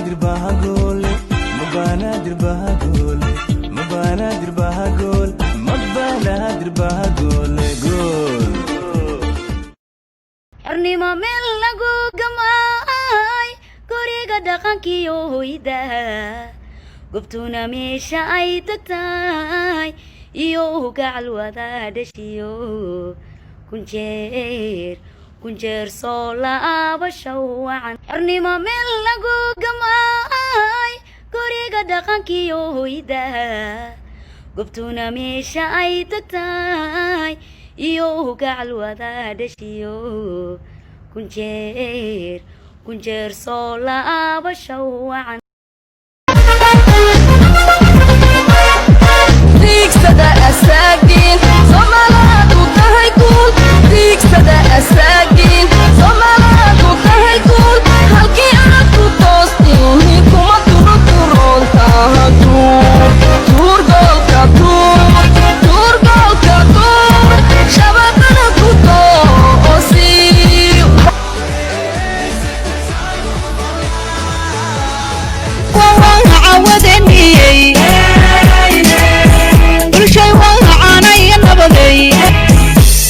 Banaadir bahagool, ma Banaadir bahagool, ma Banaadir bahagool, ma Banaadir bahagool gool. Xornimo meel lagu gamaay, guriga dhaqankiyo hoyda, gobtuna meesha ay tagtahay iyo gacal wada dhashiyo, kunjeer kunjeer soo laabasho wacan. Xornimo meel lagu gamaay, guriga dhaqankiyo hoyda, gobtuna meesha ay tagtahay iyo gacal wada dhashiyo, kunjeer kunjeer soo laabasho wacan. Tiigsada asaagiin, Soomaalaadu tahay guul. Tiigsada asaagiin, Soomaalaadu tahay guul. Halkii aad ku toostiin kuma turo turoontaha. Tuur, tuur goolka, tuur, tuur goolka, tuur shabaqana ku toosi. Bulshay waan caanaya nabaday,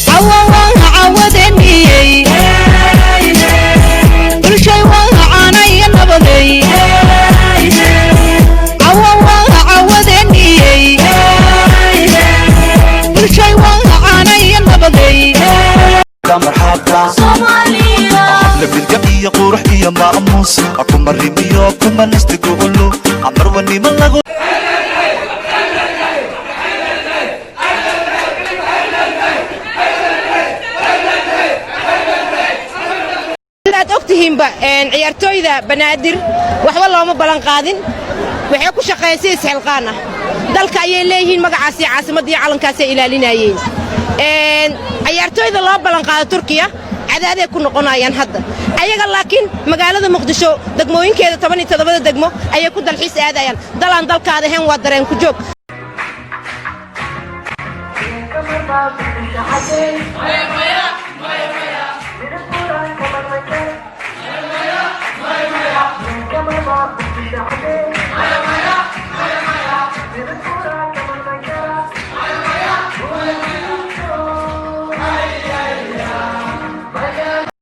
cawa waan cawadeniyey. Bulshay waan caanaya nabaday, cawa waan cawadeniyey. Bulshay waan caanaya nabaday. Marxaba, labidga iyo qurux iyo maamuus, kumarimiyo kumanastigolo amarwanimo lagu. Aad og tihiinba, ciyaartooyda Banaadir waxba looma ballan qaadin, waxay ku shaqeeyeen si isxilqaan ah. Dalka ayay leeyihiin, magacaasi caasimadda iyo calankaasay ilaalinayeen. Ciyaartooyda loo ballan qaado Turkiya cadaaday ku noqonayaan hadda ayaga, laakiin magaalada Muqdisho degmooyinkeeda 17-da degmo ayay ku dalxiis aadayaan. Dalaan dalkaada ahayn waa dareen ku joog.